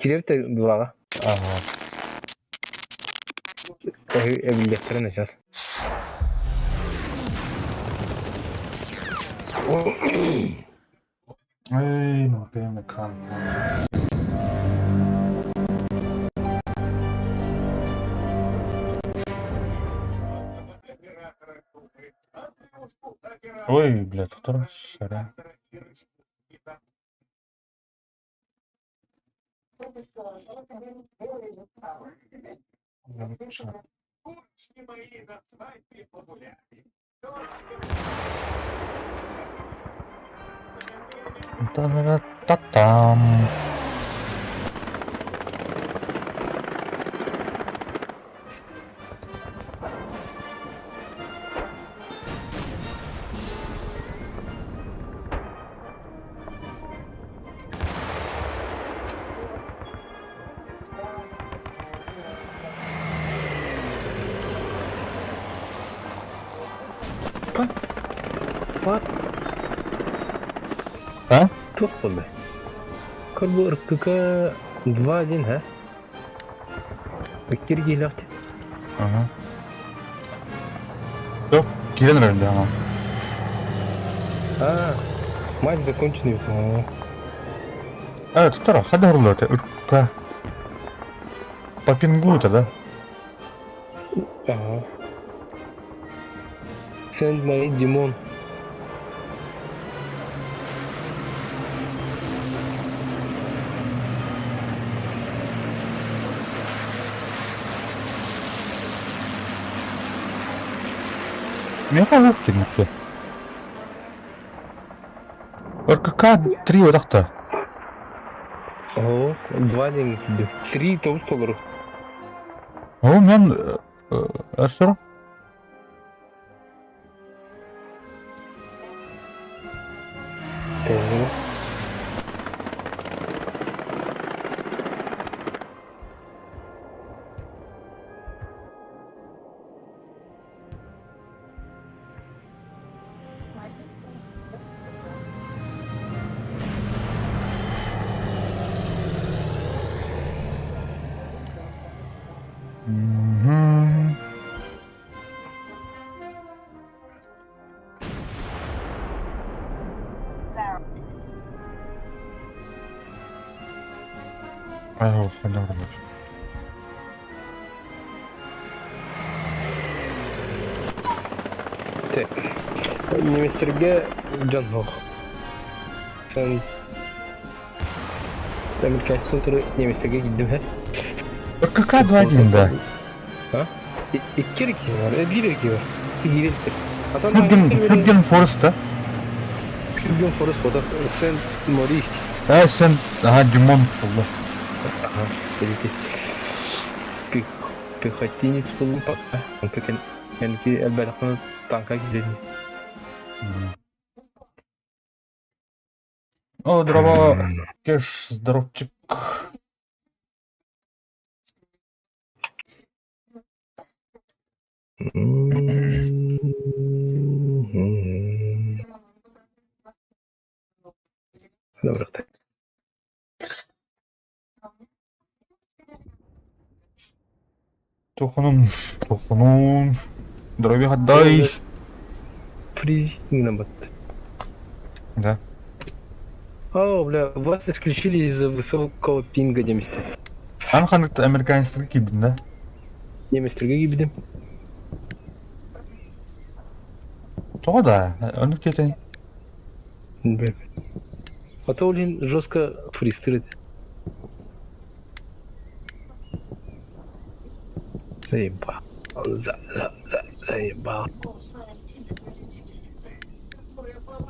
Кириэп да дваҕа. Ага. Эбиллиэхтэрэ начаас. Эй, ну ты экран. Ой, бля, тут сыра. Та-та-там. What? А? Туох буолла? Көр бу РКК 2-1 ха? Икки киһилээх Ага. Все, киирэн эрэллэ ага. А, матч законченный. А, туттара, хада орло это РКК. По пингу это, да? Ага. Сент Мари Димон. Миэхэ олох кирмиккэ. РКК 3 одахта. О, два день тебе. Три тоҕус толору. О, мен Артур? Толору. Мгм. Ай, ханна барбыт. Так. Немецтерге дьон суох. Сэн Американецтан туры немецтерге киирдим һэ. РКК 2-1 да. А? Икки эрэ киһи бар, биир эрэ киһи бар. Киирэлтэр. Хюрген, Хюрген Форест да? Хюрген Форест вот Сент Мори. Э, Сент, ага, Дюмон булла. Ага, видите. Пехотинец буллум пока. Онто кэнники элбэтэхпин танка киирэн. О, здорово, Кеш, здоровчик. Добрый. Тохонун, тохонун. Здоровья отдай. Фризинг на Да. О, бля, вас исключили из-за высокого пинга немецтер. Ан ханнык американецтерге киирдин да? Немецтерге киирдим. Тоҕо да? Оннук диэтэй? А то, блин, жестко фристырит. Заебал. За, за, за, заебал.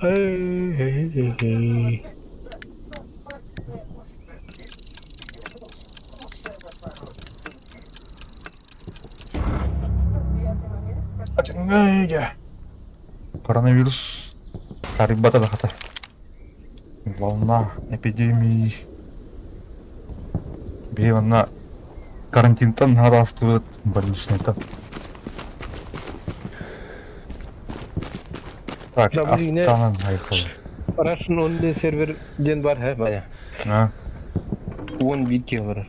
Эй, эй, эй, эй. Коронавирус тарыйбата да хата. Волна эпидемии. Биһи манна карантинтан хараастыбыт больничныйтан. Так, Да, блин, аттанан айхал. Russian only сервер диэн бар, хэ, Ваня? А? 11 киһи олорор.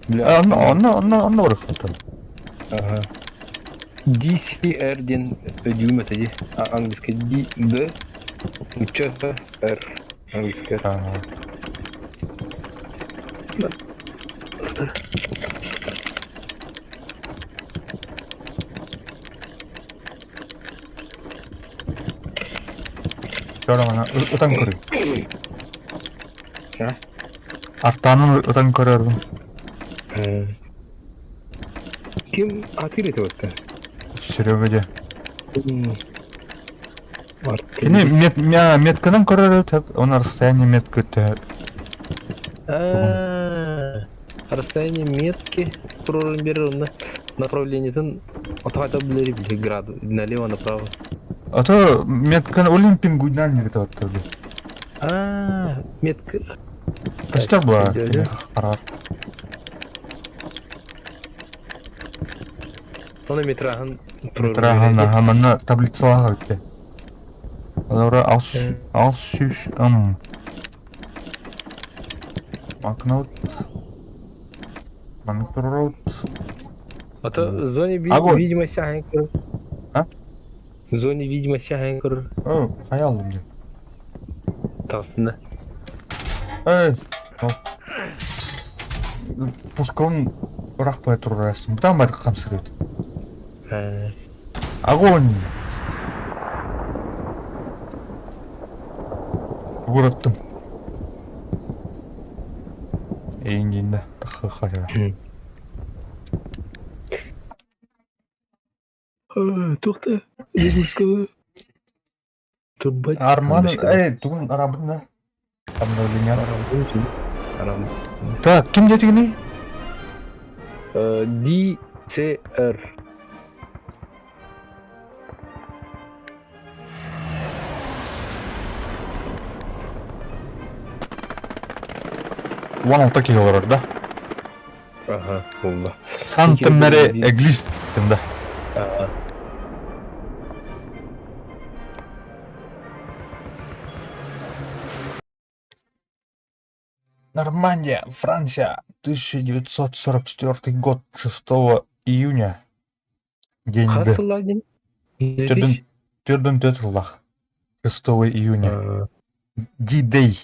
Бля, Онно, онно, онно, онно барыахтан. Ага. DCR диэн өйдүүм этэ дии. Английский D, D, нуучча R, английский R. Ага. Көрө ытан көрүй. А? Артаанын ытан көрөрбүн. Ким атыыр этэ батта? Серега дьэ. Артын. Кини мет, метканан көрөр он расстояние метка төһө. А, расстояние метки турарын берер онно направлениетин отхата билери били граду налево направо. А то меткан олин пингуйнан нигде оттоги. А, метка. Көстөр була харар. Оны метраһын Метраһын аха манна таблицалаах эбитте. Олора ал сүүс ым. Макнот. Манкрот. А то зоне видимости аңкыр. А? Зоне видимости аңкыр. О, хайалым же. Тасында. Эй, пушкон ырахпай турарасың. Бутан бардык камсырыт. Огонь! Угураттым. Эйингинде тахы Тухта, Егорского. Турбать. Арман, эй, тугун арабын Обновление. Так, ким диэтигиний? D C R. 16 киһи олорор да? Ага, буолла. Сантымнары эглист да. Ага. Нормандия, Франция, 1944 год, 6 июня. День Хас Д. сыллаах диэн? Төрдүн төрдүн төрт сыллаах. 6 июня. D-Day.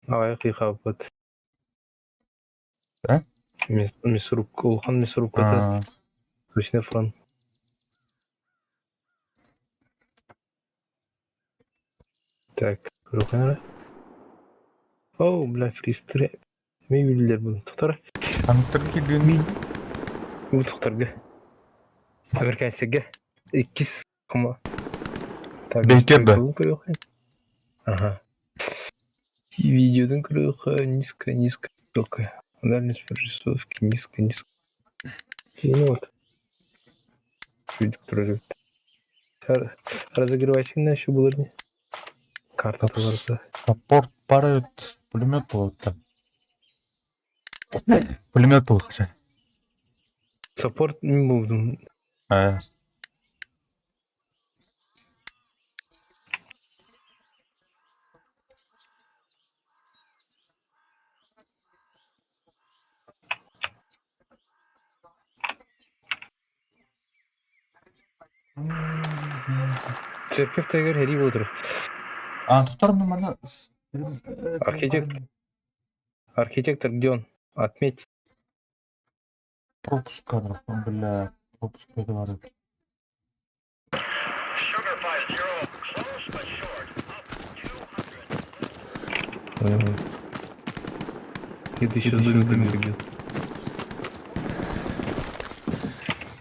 Аҕыйах ый хаалбыт. А? Мясорубка, улахан мясорубката точно фронт. Так, көрүөххэ Оо, бля, фристре. Ми биллэр бу тутар. Хантыр килин. Бу тухтарга. Американецтерге. Иккис кома. Так, Бейкер да. көрүөххэ. Ага. Видеодун көрүөххэ низко, низко, высокая. Дальность прорисовки низко, низко. Ну вот. Чуть прорыв. Разогревательная еще было не? Карта барда. Саппорт парают. Пулемет был там. Пулемет был хотя. Саппорт не буду. А. Церковь тегер хери болдыр. А, тут манна. Архитектор. Архитектор где он? Отметь. Пропуск кадров, бля, пропуск кадров. Где-то еще зомби бегет.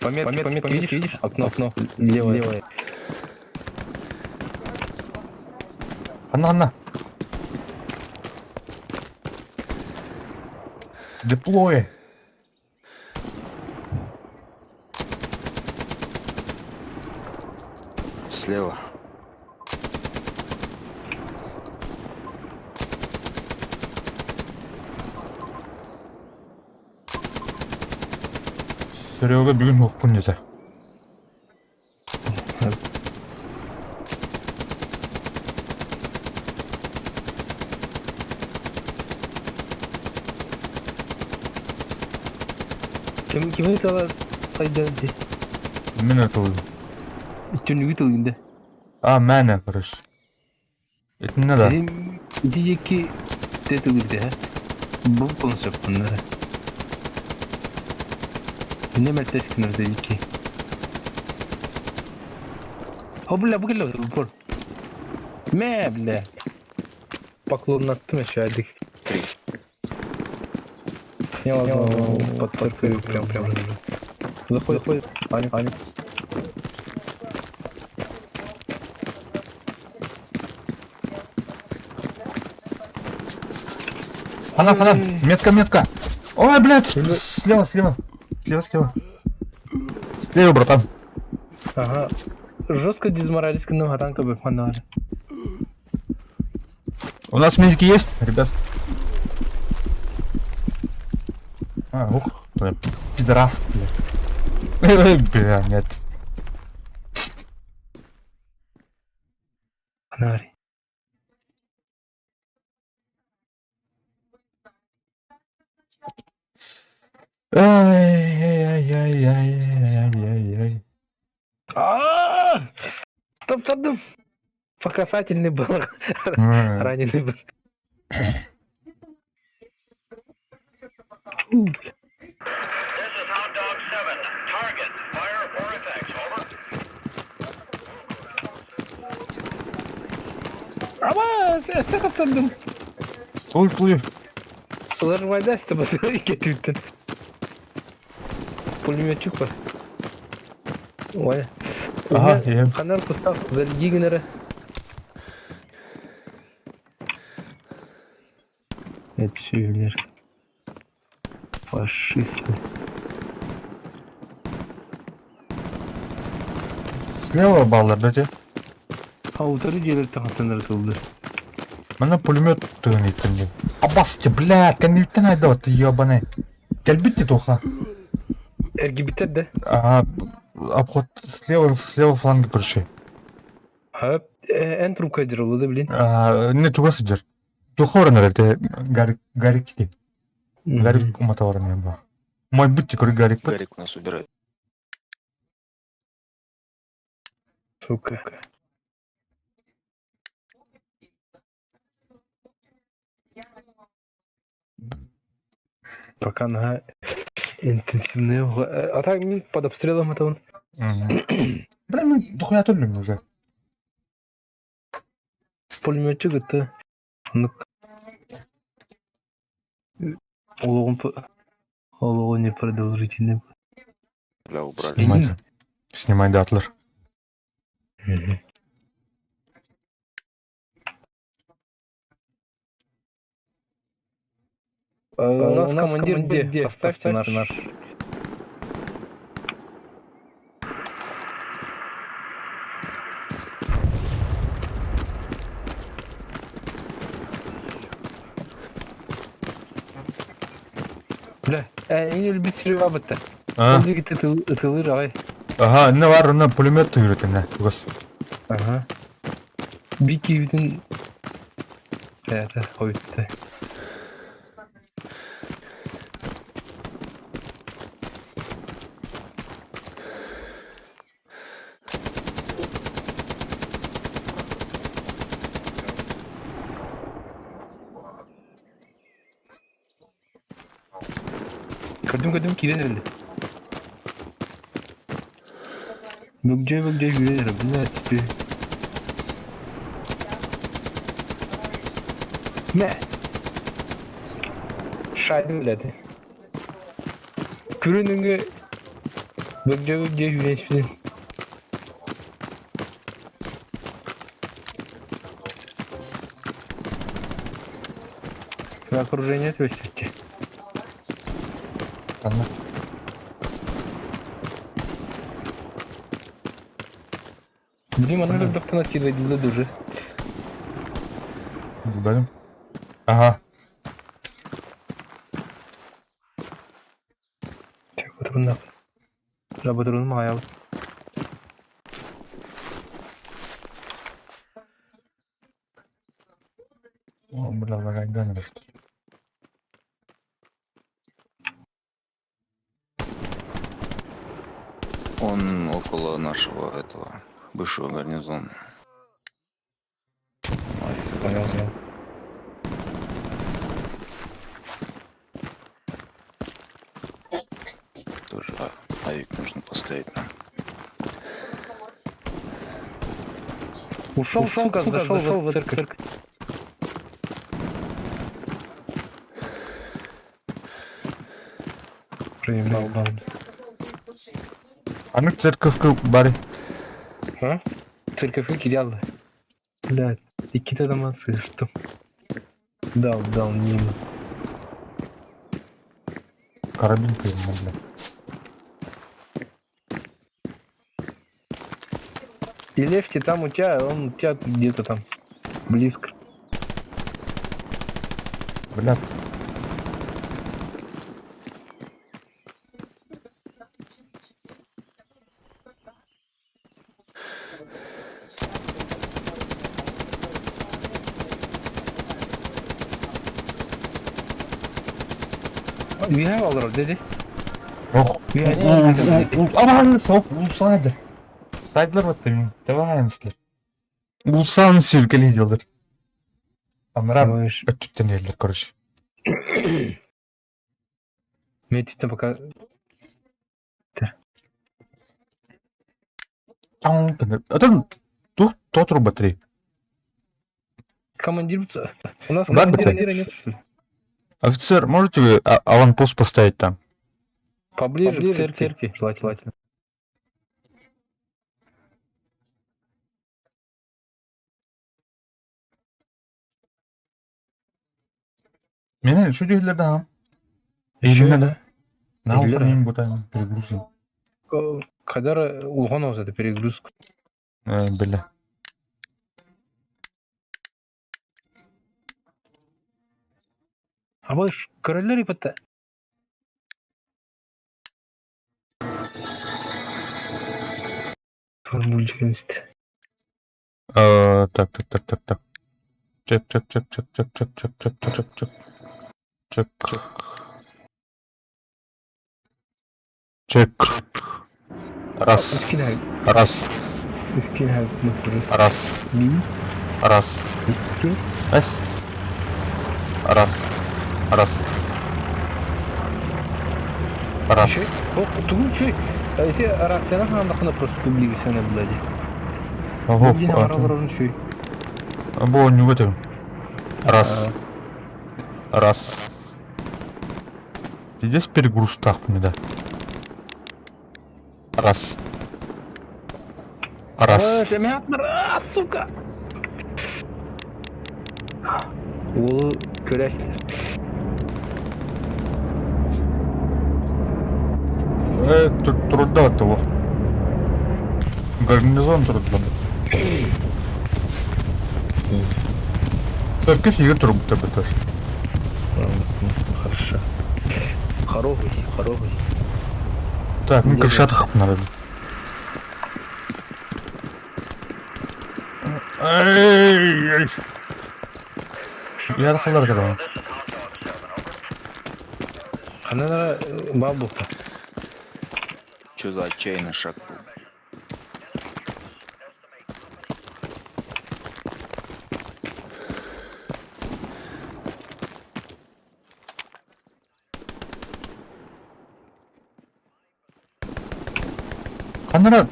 Пометки, пометки, видишь, видишь? Окно, окно, левое. Левое. Анна, Анна. Деплой. Слева. Серега бүгүн хоппун десе. Ким кими тыла сайдан дии? Мин ытылым. Түнүгү тылын да. А, мээнэ, короче. Итиннэ да. Ити диэки те тылырды һэ. Бу концептуннара. Инне мэлтэс гынар диэки. О, бля, бу кэллэ упор. Мэ, бля. Поклоннаттым еще адик. Три. Я ладно, под прям прям. Заходит, заходит. Аня, Аня. Хана, хана, метка, метка. Ой, блядь, слева, слева. Слева, слева. Слева, братан. Ага. Жестко дезморализованного танка бы фонарь. У нас медики есть, ребят? А, ух, бля, пидорас, бля. Бля, нет. Фонарь. Ай-яй-яй-яй-яй-яй-яй. А! Стоп, стоп, стоп. По касательной был. Раненый был. Фу, бля. This is Hound Dog 7. Target, fire for effect. Over. Ама, сахаттандым. Туй, туй. Уларвайда кетүүттен. Пулеметчик бар. Ой. Ага, я. Ханар кустав залги генере. Это Фашисты. Слева баллар, да, те? А утары делер тахаттандар тылды. Мана пулемет тыгын иттен. Абасте, блядь, кэнниттэн айда ты ебаный. Кэлбит тоха. Эргибитер да? Ага, обход слева, слева фланга пришли. А, эн трубка дерулы да, блин. А, не чуга сыдьар. Туха оранар те Гарик Гарик ки. Гарик умата оранар ба. Мой бутти көр Гарик бит. Гарик у нас убирает. Сука. Пока на интенсивные... А так, мин под обстрелом это он. Бля, мен дохуя төлүм уже. Пулеметчик это... Ну... Олоҕун олоҕу непродолжительный. Бля, убрали. Снимай. Снимай датлар. У нас командир где? Поставьте наш. наш. Бля, не любит стрельба бытта. А, Ытылыр ағай. ага, не бар, на пулемет тыгырытын, тугас. Ага. Бики бүтін... Это, қойыпты. Көрдүм, көрдүм, киирэн эрэллэр. Бөгдьө, бөгдьө киирэн эрэр, блядь, теперь. Мэ! Шайдым, блядь. Күрүнүҥҥэ бөгдьө бөгдьө киирэн испитим. Окружение түбэспиттэ. Анна. Блин, манна элбэхтэн киирдилэр уже. Билбэтим. Ага. Отурунна. Работурун маҕайабыт. О, бля, лагайдан что ли. Он около нашего этого бывшего гарнизона. Понял, понял. Тоже авик нужно поставить нам. Ушел, сука, зашел в церковь. Проебал, бал. Аны церковка бары. А? Церковь кидал. Блядь, иккитэ да сыыстым. Дал, дал, мимо. Карабин кыйын бля. И Лефти там у тебя, он у тебя где-то там близко. Бля. Үөһэ олорор диди. Ох. Аман соқ улсайдыр. Сайдлар вот мен. Давай мислер. Улсан сиркели делдер. Анрар өттүттен елдер, короче. Мен пока Это тут тот батареи. Командир, у нас командира нет, что ли? Офицер, можете вы аванпост поставить там? Поближе к церкви, желательно. Меня что делали, да? Или да? На уфаним бутаем перегрузим. Когда улгон это перегрузку. Бля. А больше король репета. Так, так, так, так, так. Чек, чек, чек, чек, чек, чек, чек, чек, чек, чек, чек, чек. Чек. Раз. Раз. Раз. Раз. Раз. Раз. Раз. Раз. Эти рацияны хандахына просто публикасияны блядь. Ого, Бо не в этом. Раз. Раз. Здесь перегруз так мне, да. Раз. Раз. Сука. Уолу көрәстер. Тут труда того. Гарнизон трудно. Церковь ее труб тебе тоже. Хорошо. Хороший, хороший. Так, ну крышатах надо. Я халар кадам. Она бабуха. Что за отчаянный шаг был? Ханара.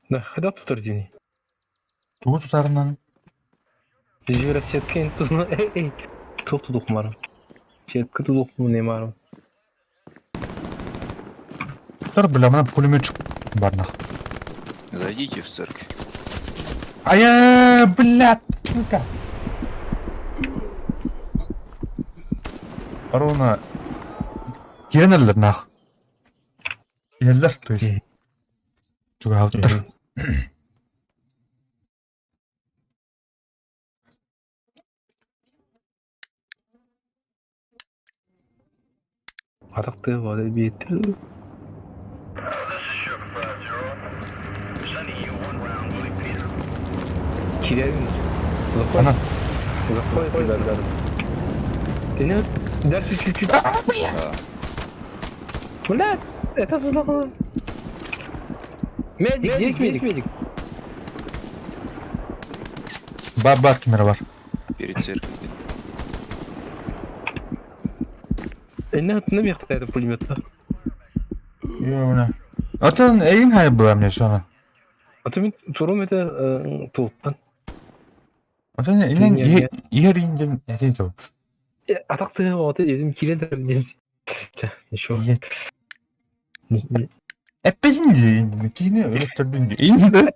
Да, хада тут дини. Тугу тутарынан. Жира сетка тузна. Эй, эй. Тух тудух марым. Сетка тудух не марым. Тар бля, мына пулеметчик барнах. Зайдите в церковь. Ая, бля, сука. Ровно. Киренелер нах. Еллер, то есть. Чуга Атақты вода бит. Кирявин. Ана. Заходит, да, да. Дальше чуть-чуть. Да. Блядь, это же Медик, медик, медик, медик. Бар бар кимера бар. Перед церковью. где-то. Инна мехта пулемета. Йо, Отон эйин хай была мне шона. А то мен турум это туттан. Отон инен иер инден этин то. Атак ты вот эдим кирен дем. Еще. Эппесин ди кини өлөттөрдүн ди. Инде.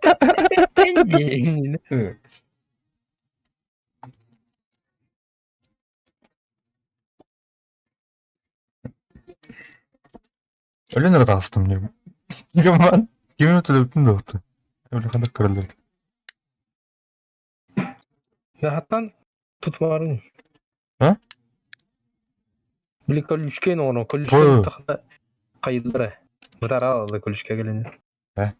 Өлөн эрэ таҕыстым диим. Киман кими төлөбүтүн да укту. Өлө ханнык көрөллөр. Хаттан тутмарын. А? Били колючкен оно, Ой. колючкен тахта кайдыра. Бытара алды колючке келен. Э?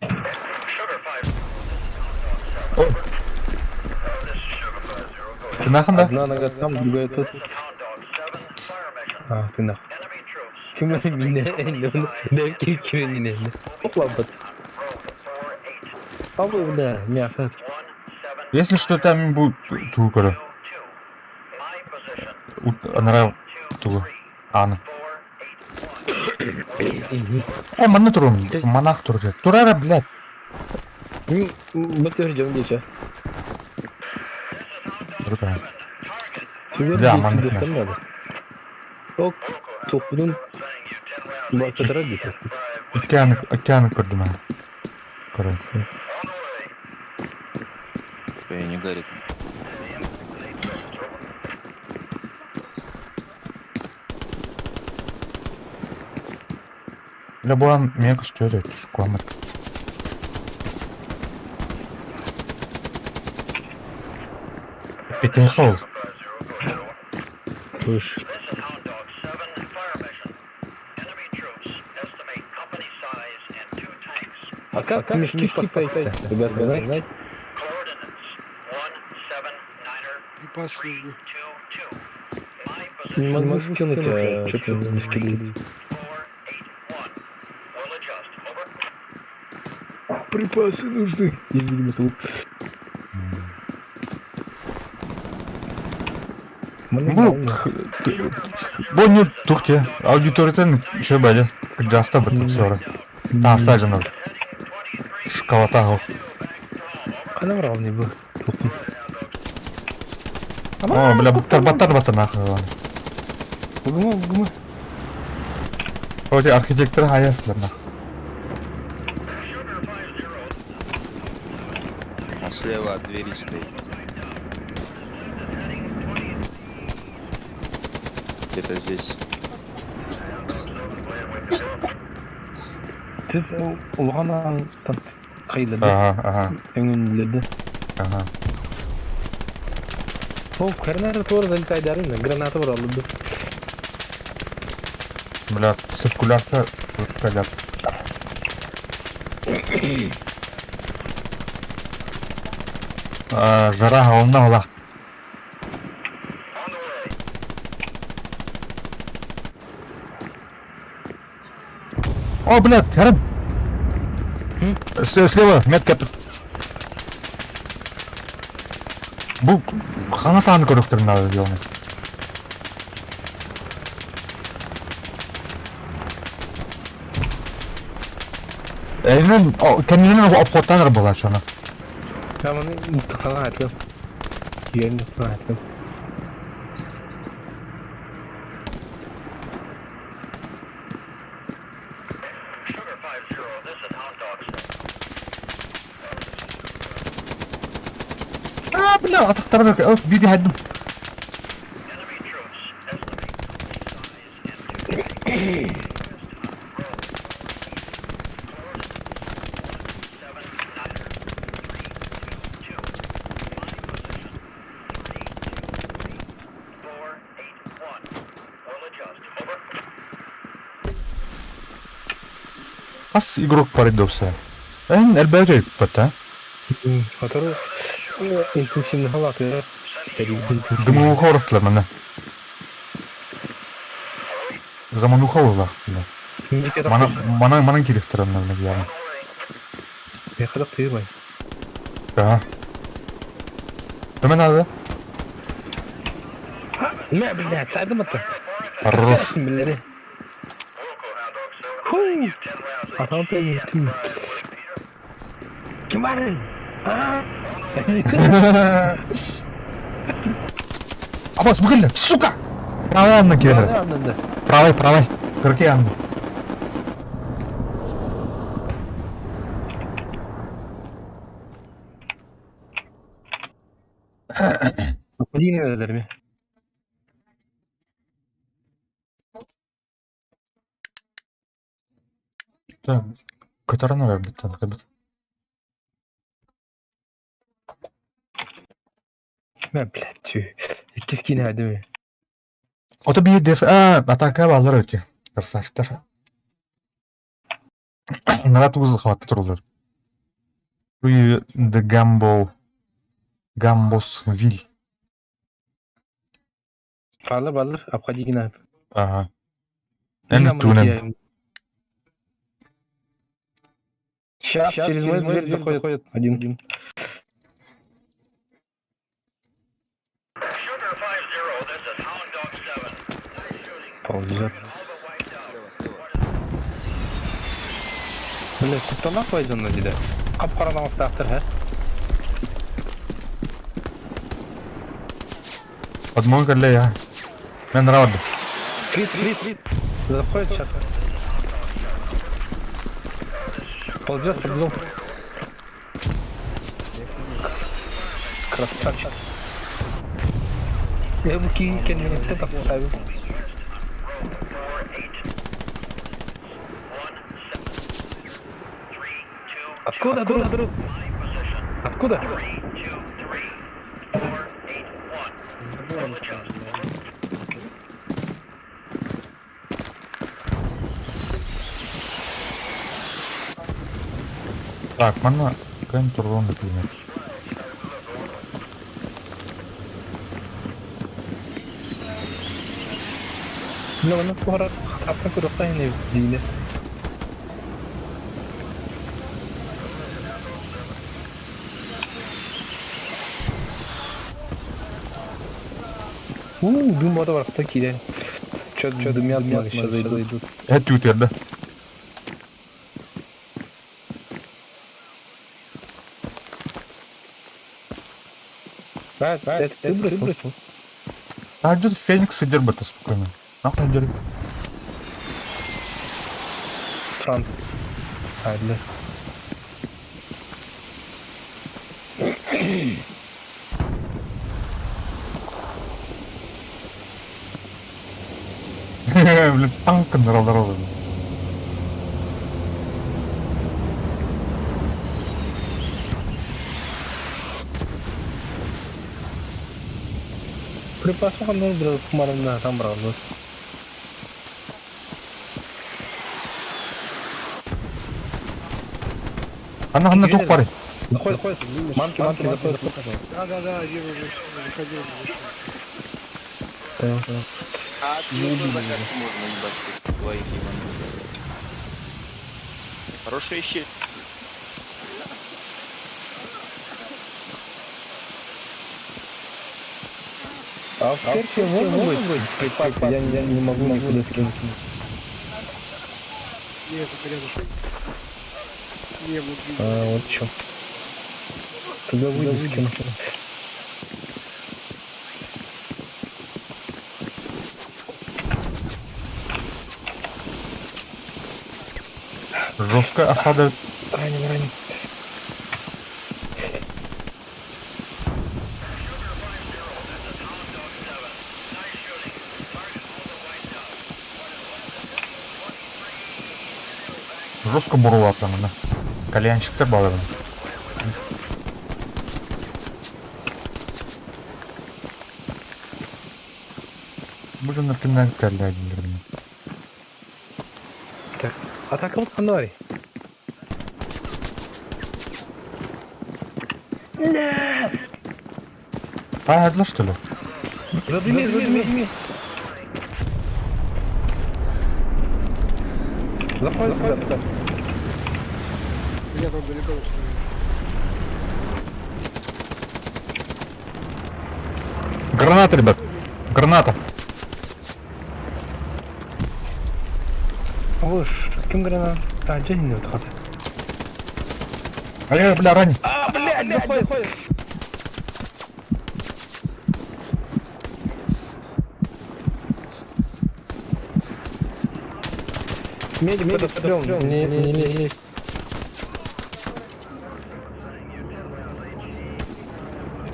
Sugar 5. Ой. Ты наханда? Одна нога там, другая тут. This is Hound Dog 7. Fire mission. А, ты нах. Enemy troops. Ким мине энде Дәп ким мине. Оплабыт. Road 48. Абы бля, мясо. 1 7 Если что там будет туу көрө. 2. My position. Анара 2 тулу. 3 Аны. 4 8 1. Э, манна турум. Монах тур. Турара, блядь. Мы тоже ждем здесь. Круто. Тебе Да, маннык там надо. Ок, топудун бакыдыра дейт. Океаны, океаны көрдүм аны. Көрө. Я не Гарик. Бля, буан мега көстөр куамат. Петен хол. Слышь. This is Hound Dog 7. Fire mission. Enemy troops. Estimate company size and 2 tanks. А как мешки поставить? Ребят, знаете? Coordinates 1 7 9 Припасы 3 нужны. 2 2. My position Не могу скинуть, а что-то не скидывает. 4 8 1. Will adjust. Over. Припасы нужны. Я, видимо, тут. Бу бу не тухте. Аудиториятын еще бәле. Жаста бит сора. Таста жана. Шкалата хол. Она равный был. О, бля, баттар баттар баттар нахуй. Бугума, бугума. Оте архитектор хаясылар нахуй. Он слева от двери стоит. Где-то здесь. Тез улгана там кайда Ага, ага, өңүнлөрдү. ага. О, карнар тур залетай дарын, граната бар алды. Бля, циркулярка калят. А, жара онна олақ. О, блядь, Харин! Слева, метка. Бу хана сааны көрөктөрүн надо делать. Элинен, кеминен обходтан была шона. Там аны муктахана айттым. Yerini ayttım. Sugar 50, this is Hound Dog 7. А, бля, атақтар бер. О, биди хаддым. Enemy troops estimate company size and 2 tanks. Road. Coordinates 1 7 9 3 2 2. My position 3 2 3 4 8 1. Will adjust. Over. Хас игрок парадокса. Эн элбәре бата. Который интенсивный халат. Sending Дымовуха оростулар манна. Замануха буолла. Мана мана манан кириктер онно яғни. Мехадак тыйбай. Да. Төмен надо. Мә, блядь, сайдым атты. Хорош. Билери. Ху! Атам тым. Ким барын? А? Абас, бүгін, сука! Правый анны келер. Правый, правый. Кырки анны. Динелерми. Так, которая бит, бит. Мә, блядь, түү. Иккис киинэ хадimi. Ото биир деф, а, атака баллар өтө. Красавчиктар. Нара тугуз хватты турулар. Rue de Gambo, Gambosville. Баллар, баллар, обходи гина. Ага. Эн түнен. Сейчас, через мою дверь заходит один. Sugar 5-0, this is Hound Dog 7. Ползет. Слева, слева. Бля, кутталаах пойдем диде. Кап-карадан автоактор, ха? Подмой калле я. Мен нравится. Крит, крит, крит. Заходит сейчас. Ползет под дом. Красавчик. Я ему кинь, не поставил. 4, 8, 1, 7, 3, 2, Откуда, друг, друг? Откуда? 3, 2, 3, 4, 8, 1. С забором сразу, да. Так, манна кэн туррон например. Бля, она скоро хапка куда не дине. У, дым вода бар, такие. Чё, чё, дымят, сейчас зайдут. Это түтер да. Да, это ты бросил? А где Феникс идет бы спокойно. Нахуй идет. Франц. А, да. Блин, танк нрал. Припасы ханнар бир кумарымна там брал. Анна, анна тук пары. Заходит, заходит. Манки, манки, заходит. Пожалуйста. Да, да, да, один уже заходил, уже вышел. Понял, понял. А отсюда за карту можно ебать всех двоих ебануть. Хорошая щель. А в церкви можно быть? Припас, я не могу никуда скинуть. Нет, это рядышком. Не, вот видно. А, вот чё. Тогда выйду скину. Жесткая осада. Ранен, ранен. Жестко бурула прям, да. Кальянщиктер баллы. Будем напоминать кальян. Так, атака вот Канари. Таһырдылар что ли? Задыми, задыми. Заходит сюда. Я там далеко стою. Граната, ребят. Граната. Ош, ким граната? А, где не вот А я, бля, ранен. А, блядь, заходит. Медик, медик, подстрел. Не, не, не, не.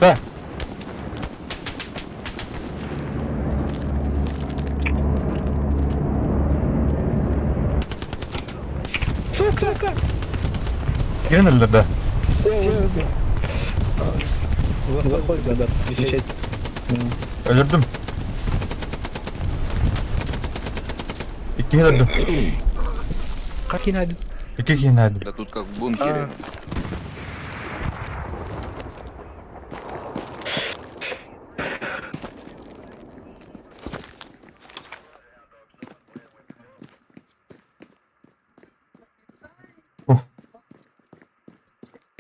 Да. Сука! Кирнеллер да. Заходит, да, да, защищать. Өлөрдүм. Иккиһин өлөрдүм. Как я найду? Икки киһини өлөрдүм. Да тут как в бункере.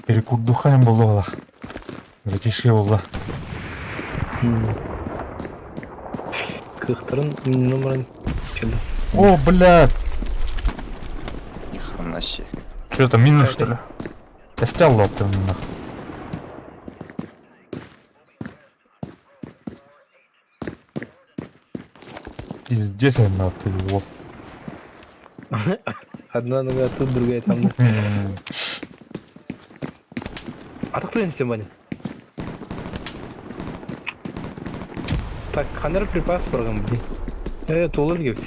Перекурдухаем буолла. Затишье буолла. Кыхтарын номерын келді. О, блядь. Ни хрена себе. Что это, минус что ли? Я стрел лоптым нахуй. Пиздец, я нахуй его. Одна нога тут, другая там. А так кто не Ваня? Так, ханер припас программ, блин. Толыр келді.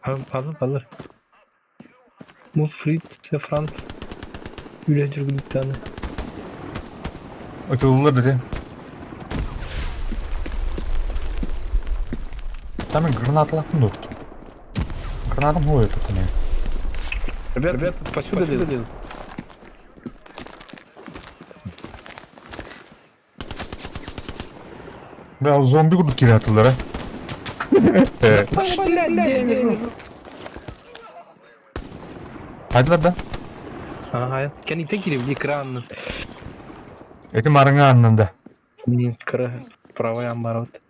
Алыр, алыр. Муфрит, Франц. Үле жүргүлүктаны. Ытыллар dedi. Там и граната лапнут. Гранатом ходит это не. Ребят, ребят, посюда лезут. Бля, зомби курдук кире атылар, а. Хайдылар да. Ага, кәнектен кире экран. Эти марыңа аннында. Кыра правый амбар вот.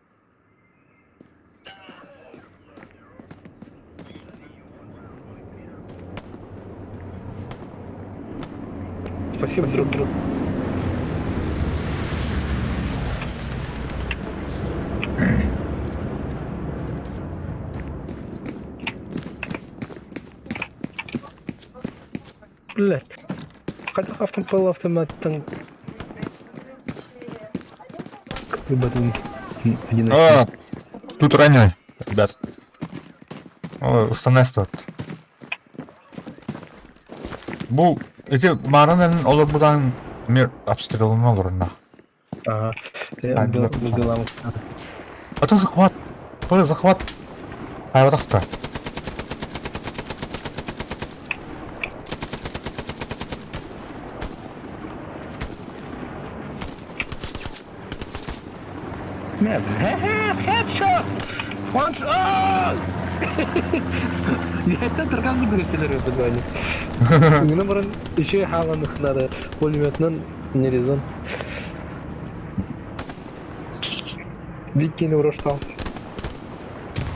Спасибо, друг, друг. Блять. Хотя автоматтан. Ребята, один А, тут раненый, ребят. О, устанество. Бу эти марынын олар будан мир обстрелын olur на. Ага. А, Это захват. Тоже захват. Айватахта. Headshot! One oh! Это тұрған күреселер өтті Ваня. Күні бұрын еще халанықлары пулеметнен не резон. Биккені ұрыштал.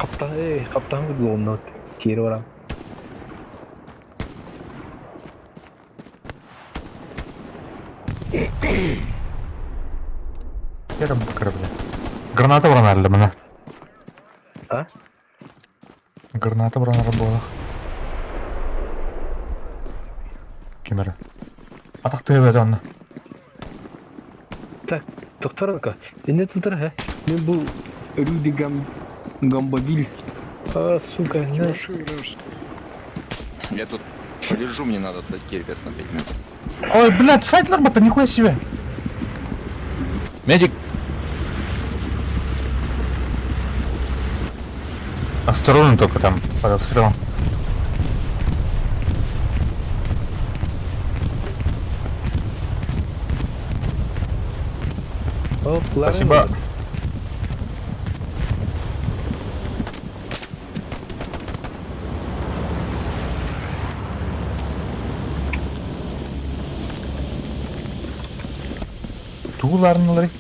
Қаптан, эй, қаптан күді онна тері орам. Керім бля. Граната бронарли мына. А? Граната бронары буолла. Кемері. Атақты ебет онна. Так, доктор не тұтыр, ә? Мен бұл Руди Гам... Гамбабиль. А, сука, не. Машину вражескую. Я тут полежу, мне надо отойти, ребят, на 5 минут. Ой, блядь, сайтлар бата, нихуя себе. Медик. Осторожно только там, под обстрелом. Оп, Ларин Спасибо. Тууларнылары.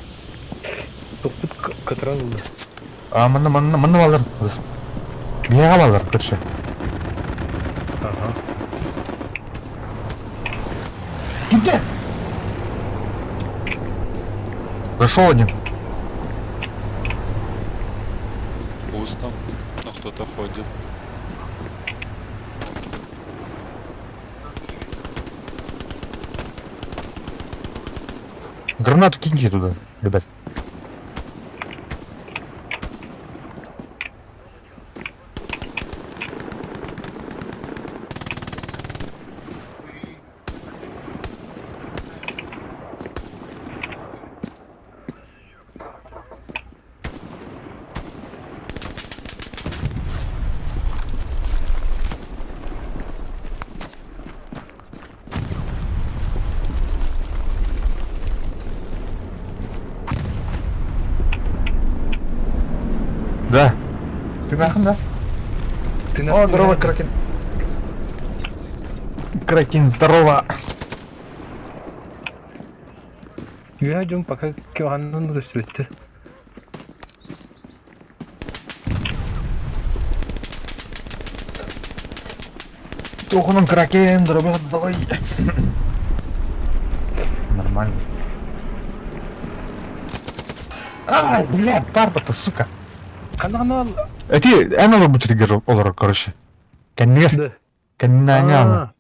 Тохпут катыран ылла. А манна манна манна балар. Биһиэхэ балар көрсө. Ага. Кимде? Зашел один. Пусто, но кто-то ходит. Гранату киньте туда, ребят. Да. Ты нахуй, да? Ты О, здорово, Кракен. Кракен, здорово. Я идем пока кёганнан көстүбүттэр. Тухунан Кракен, здорово, давай. Нормально. Ай, бля, барба-то, сука. Ханна Эти, эн олорбут триггер олорор, короче. Кэннигэр, Да. кэннээҥи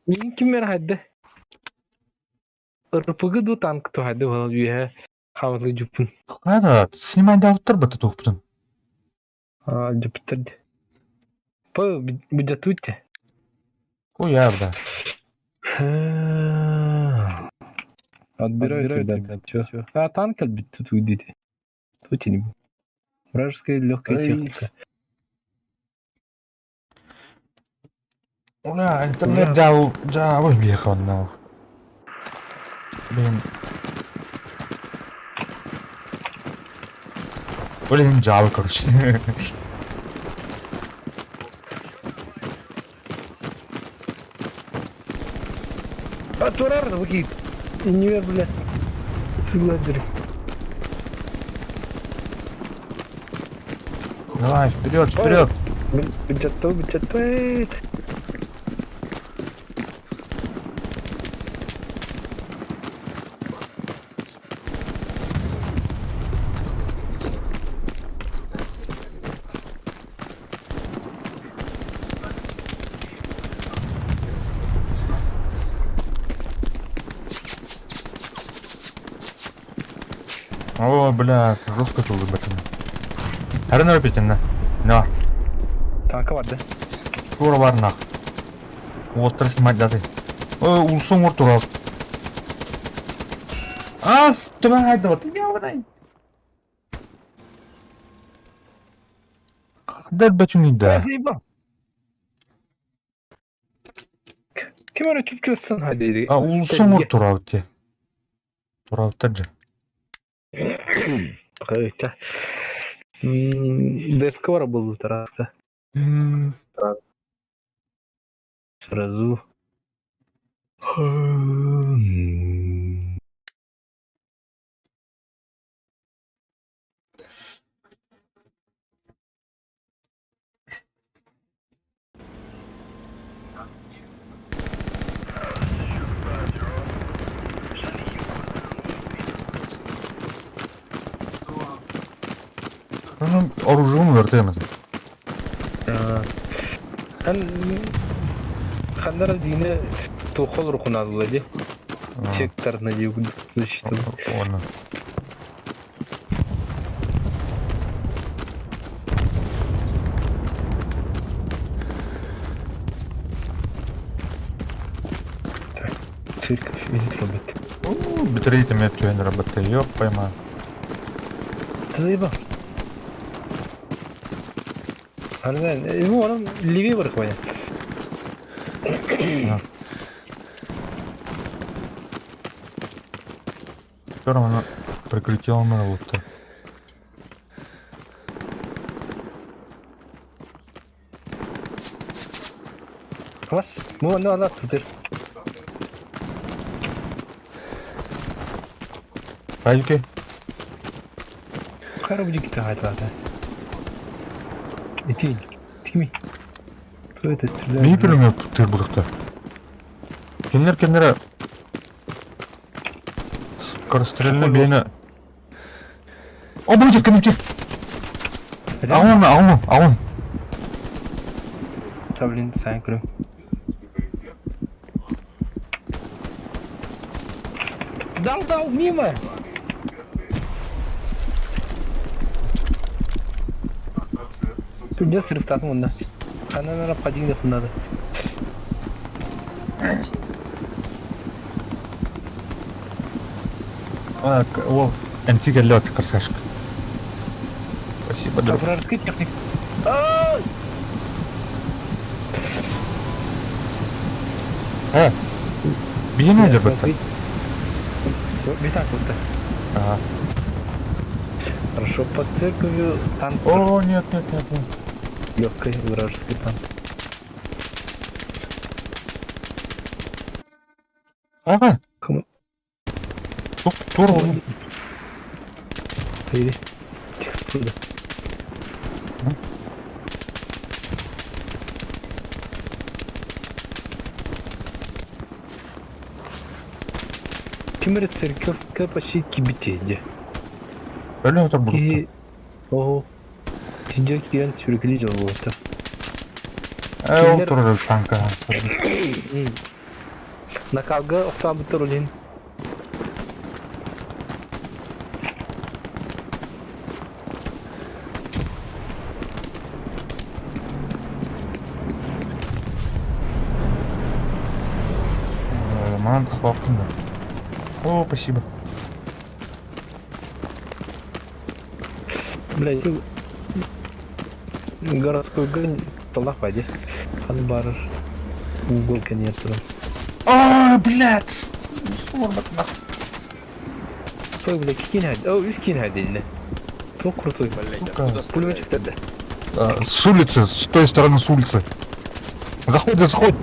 Мин киммер хадда. РПГ ду танк тухады буолан үөһэ хаамытык дьуппун. Хайда, снимай даавыттар бата туохпутун. Аа дьуппуттар дии. По бюджетуйте. Хуя, да. Отбирают, ребят, чё? А танк тут уйдите. Тут не Вражеская легкая Эй. техника. Уля, интернет дал, дьаабы биэхэ онно. Блин. Блин, дьаабы, короче. А турар выкид. Универ, бля. Цигладер. Давай, вперед, вперед. Бюджету, бюджету. О, бля, жестко тут ребята. Арена репетина. На. Танка бар да. Тура бар нах. Уоттар снимать даты. Ой, улсун ур турал. А, страй, да, ты явный. Когда бачу да. Спасибо. Ким эрэ чупчуоссан хадири. А улсун ур турал те. Турал же. Кайта. ДФК бар был тараста. Сразу. Ну, оружием вертемет. Хан ханнар дине тухол рухуналла ди. Секторна ди защита. Ладно. Цирк видит робот. Батарейка меня түһэн работает, ёп пойма. Ты заебал. Ну, он левее выходит. Все равно прикрытие на лутта. Вас, ну, она, она тут. Айки. Коробки хайтлата. Ити, тими. Кто это стреляет? Neyi bilmiyorum tır bulukta. Kimler kimlere Скорострельно бейні. О, будет комментир. Аун, аун, аун. Да, блин, сам крю. Дал, дал, мимо! Тут срыв онна. Она, наверное, падение надо. А, о, МТ лед, красавчик. Спасибо, друг. Вражеский техник. Э, бейні деп бітті. Битак вот Ага. Хорошо, под церковью танк. О, нет, нет, нет, нет. Легкий вражеский танк. Ага. Кому? Тук, тур, Или. Тихо, туда. Кимре церковка почти кибитеде. Өлі отыр бұлықта. И... Ого. Сидя кирен сүргілі жол болды. Э, ол тұр танка. Накалга оқтан бұтыр олин. Маған тықпаппын да. О, спасибо. Блядь, городской гонь талах пойди. Хан барыр. Угол нет. А, блядь. Стой, блядь, кинь хад. О, үс кинь хадилdi. Çok крутой. Блять, Сука. откуда Пулеметчик стреляют? тогда. С улицы, с той стороны с улицы. Заходит, заходит.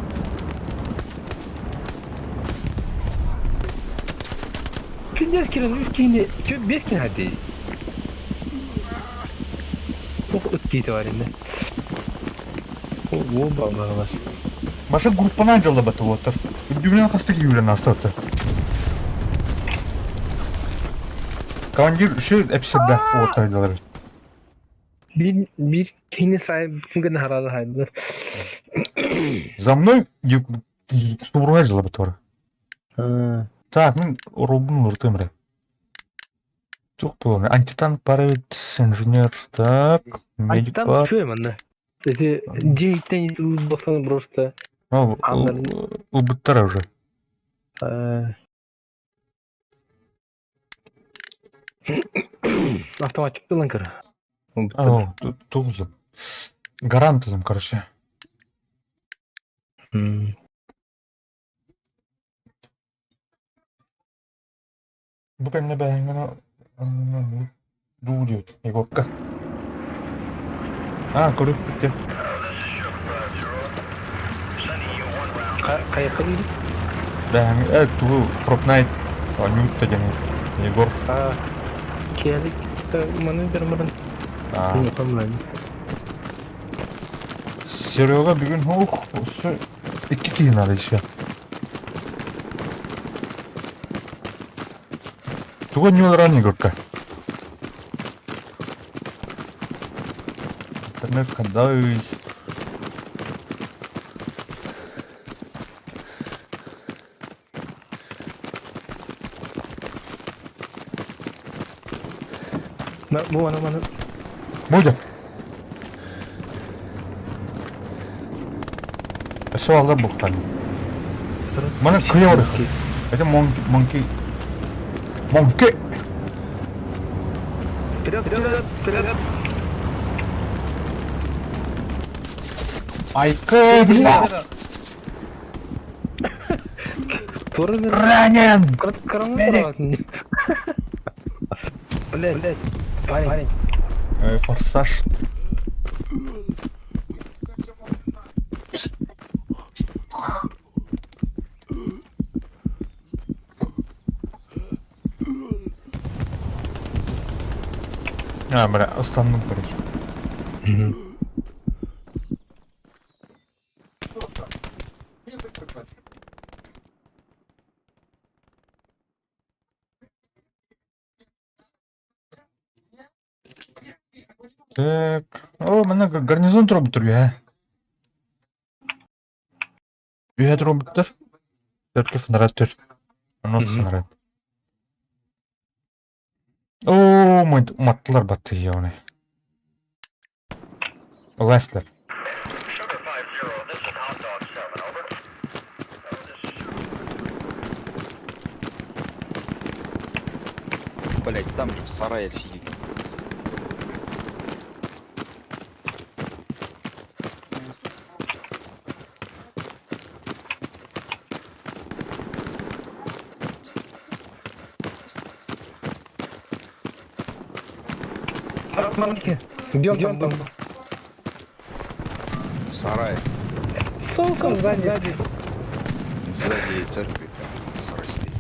Пиздец, кирен, үс кинь. Чё, без кинь хадилdi. Çok ötki var indi. О, балмағалар. Баша группанан жалабаты отыр. Дүбінен қасты күйілен астаты. Командир үші әпсірді отыр айдалар. Bir, bir kini sahip bugün haralı haydı. За мной субруга жалабаты бар. Ha. Так, мен робун ұртым Жоқ бұл антитанк бар бит, инженер, так, медик Антитанк бар. şu hemen Эти дейтен басқан просто. О, Аннар- убыттар уже. Автоматчик ланкар. О, туғызым. Гарантызым, короче. Бу кэмҥэ бэһэҥҥэ дуу диэбит Егорка. А, көрүк бүттэ. Кайыкка дейді? Бэһэҥ э тугу Fortnite оонньуут диэн Егор. А, келик маны бермерин. А, Серега бүгүн ух, осы икки киһи наада еще. Тугу оонньууларан Егорка? Интернет хандай. Бу аны маны Будет. Все алда буктан. Мана кыйор. Это монки монки. Монки. Вперед, вперед, вперед. Айка, бля! Ранен! Ранен! Блядь, блядь, парень. Форсаж. А, бля, останным, короче. Так. О, манна гарнизон турбуттар үһэ. Үһэ турбуттар. Төркө фонарат төр. Онон фонарат. Оо, уматтылар батты оны. Леслер. Sugar 5-0, this is Hound Dog 7, over. Блять, там же в сарае сидит. Где он там? Сарай. Сука, сзади. Сзади церкви прям сарай стоит.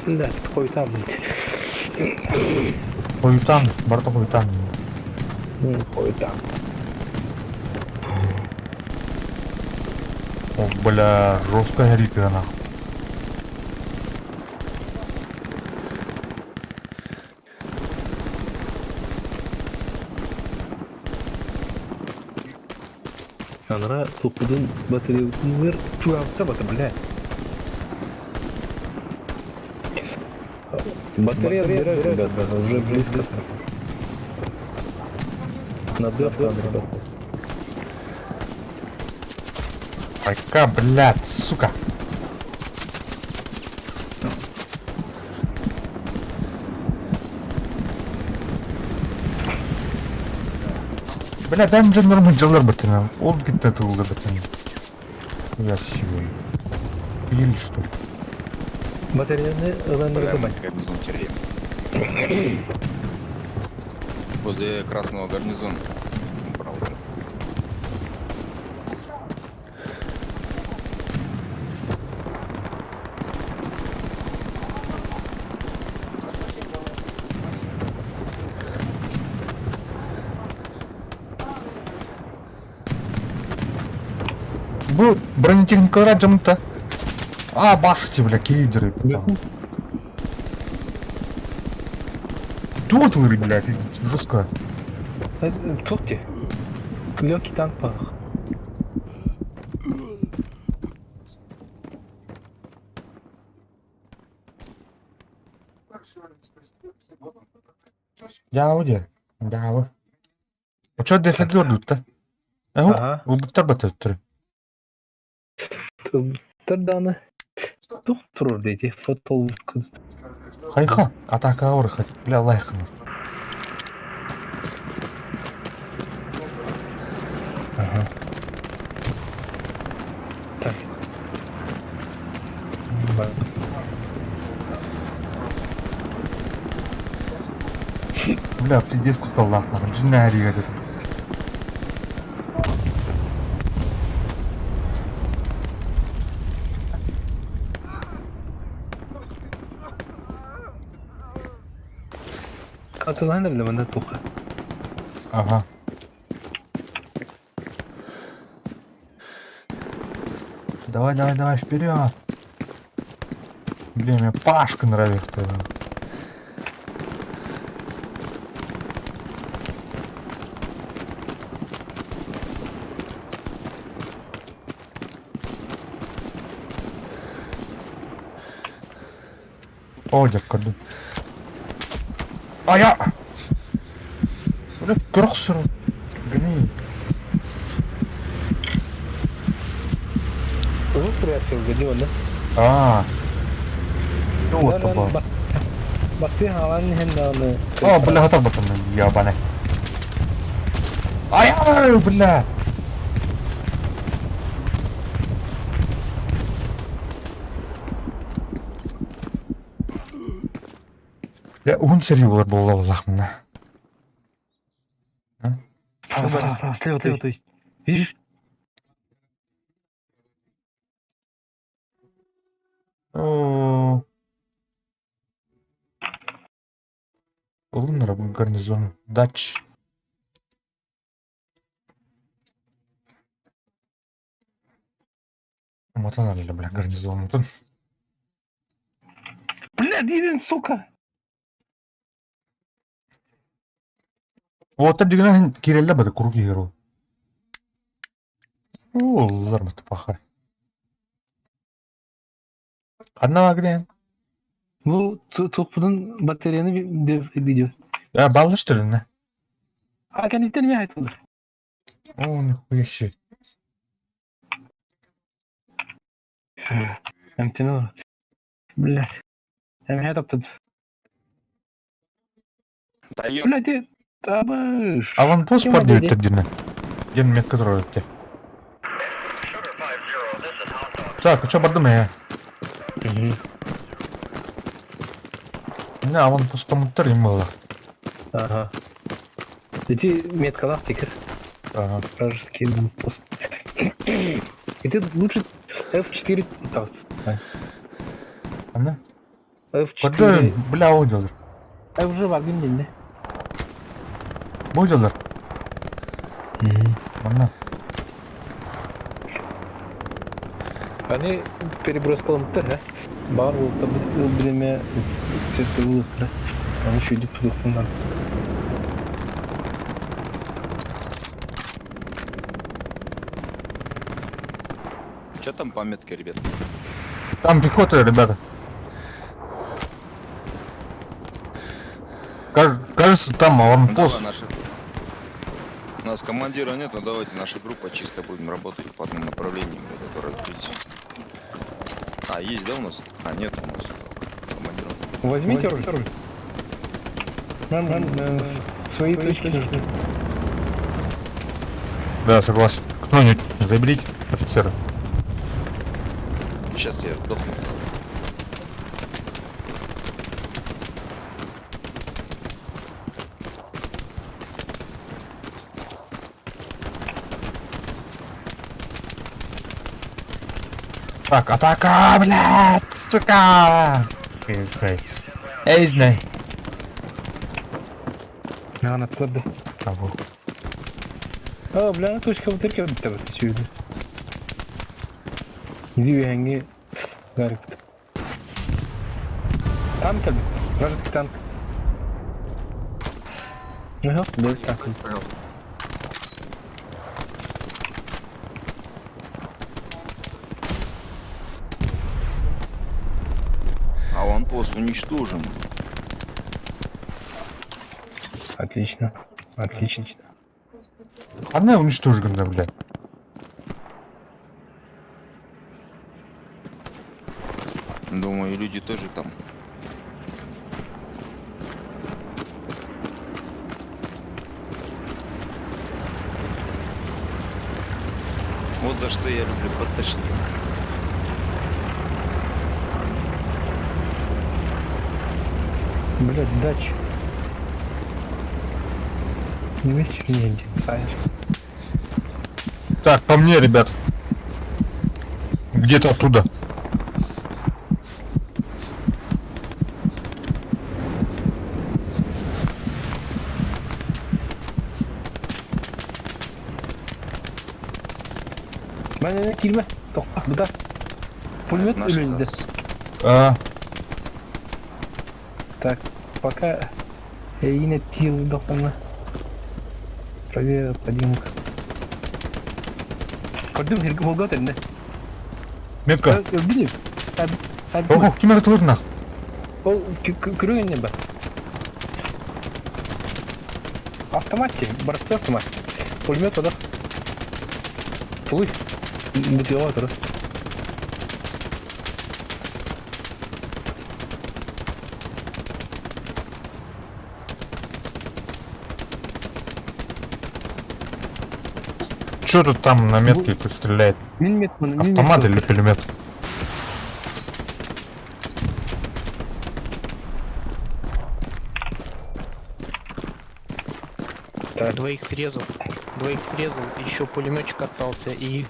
Да, хуй там. Хуютан, барта хуютан. Хуй там. О, бля, жестко горит нахуй. Анара тупудун батареятын туапта бата, бля. Батарея отбирают, ребята, уже близко. На деф надо, ребята. Айка, блядь, сука. Бля, дай мне нормально джилер бутына. Ол гитте тулда бутын. Я себе. Или что ли? Батареяны ылан Бля, рыбать. гарнизон теряем. Возле красного гарнизона. Убрал. Бу бронетехникалар жамта. А, басты, бля, кидеры. Тут вы, блядь, жестко. Тухти. Легкий танк пах. Дяуде. Дяу. А чё дефектор тут-то? Ага. Убыттар батыр. Тырданы. Тух турур дейди. Фотол. Хайха, атака орхат. Бля, лайхна. Ага. Так. Бля, пиздец, куколлах, нахуй. Джинарий этот. Атылан эле туха. Ага. Давай, давай, давай, вперед. Блин, мне Пашка нравится. О, дядька, А я! Бля, көрөхсөр. Гни. Звук реакция угодила, да? А. Ну вот попал. Бакты халан хенданы. О, бля, готов батон, ебаный. Ай, бля! Я уһун сэрии буолар буолла буоллахпына. Справа, справа, справа, слева, слева, то есть. Видишь? О. Лунар гарнизон. Дач. Уматан әле, бля, гарнизон. Бля, Дидин, сука! Уоттар дигинэн киирэллэр бары куруук иһэр ол. Ууллар пахай. Ханна баар Бу туппутун батареяны видео. Я баллы что ли, на? А кэнниттэн эмиэ айтылар. О, нихуя себе. Эмтэнэ Блядь. Эмиэ таптын. Да ё- Блядь, ты табыш. Аванпост Ким бар ол диэбиттэр диэнэ. Диэн метка турар эбит. Sugar 5-0, this is Hound Dog. Так, что бардым ээ? Не, аванпостомуттар им было. Ага. Ити меткалаах тикер. Ага. Вражеский пост. И ты лучше F4 так. Ана? F4. Көрдüm, бля, ол делар. F уже вагин динне. Бу делар. Манна. Они переброскаламтар, ha? Бар болта билеме сөттө. Аны шүйдүп тутундан. Чё там памятки, ребят? Там пехота, ребята. Кажется, там Ну, аванпост. давай наши... У нас командира нет, но давайте наша группа чисто будем работать по одному направлению, блядь, а то разбить. А, есть, да, у нас? А, нет у нас командира. Возьмите руль. Нам, нам свои точки нужны. Да, согласен. Кто-нибудь заберите офицера. Сейчас я вдохну. Так, атака, блядь, сука! Эй, знай. Эй, знай. Маған атлады. Того. А, бля, точка бутырка бітті бітті сүйді. Иди венги гарик. Танк әлбет. Вражеский танк. Ага, больше танк. Аванпост уничтожен. Отлично. Отлично. Она уничтожена, блядь. Думаю, люди тоже там. Вот за что я люблю ПТшники. Блять, дач. Не видишь, не один, Саня. Так, по мне, ребят. Где-то оттуда. Мен килме. Тоқта, бұда. Пулемет Наши, өлді. А, Так, пока Ирина тил дохана. Проверь подимка. Көрдүм хирги болга тенде. метка. Билим. Ого, ким это нах? Ол күрөгөн ба. Автомат те, баракты автомат. Пулемет ода. Тулуй. Бүтү тур. Что тут там на метке тут стреляет? Мин метканы, мин Автомат метканы. или пулемет? Так. Двоих срезал. Двоих срезал. Еще пулеметчик остался и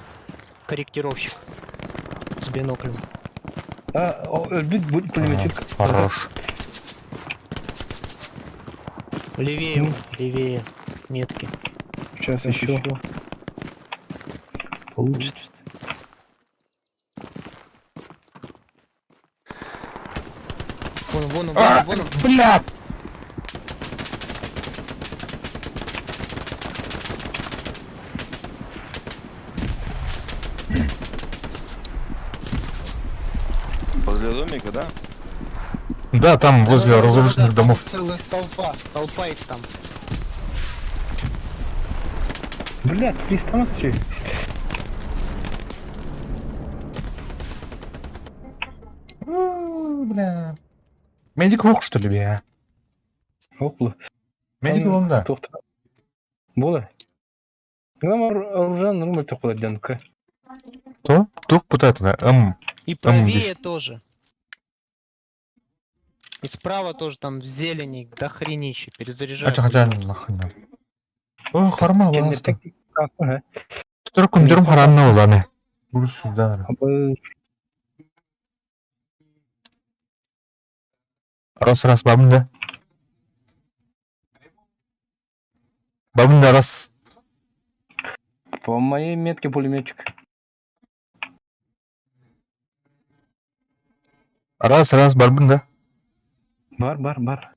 корректировщик с биноклем. А, о, өлбүт бу пулеметчик. А, Хорош. Левее, он, левее метки. Сейчас еще. Получится. Вон, вон, он, вон, он, вон он. Бля! Возле домика, да? Да, там возле Да-да-да-да-да, разрушенных там домов. Целая толпа. Толпа их там. Блядь, 300 нас Бля. Медик лох, что ли, бля? Опла. Медик он, да. Тоқта. Бола. Главное, оружие нормально тоқта дянка. То? Тух пытается, да? М. И Там правее тоже. И справа тоже там в зелени до хренища. Перезаряжаю. Ача хотя нахуй надо. О, харма, ласта. Ага. Только дерм харам на улане. Буду сюда. Раз, раз, бабында. Бабында раз. По моей метке пулеметчик. Раз, раз, барбында. Бар, бар, бар.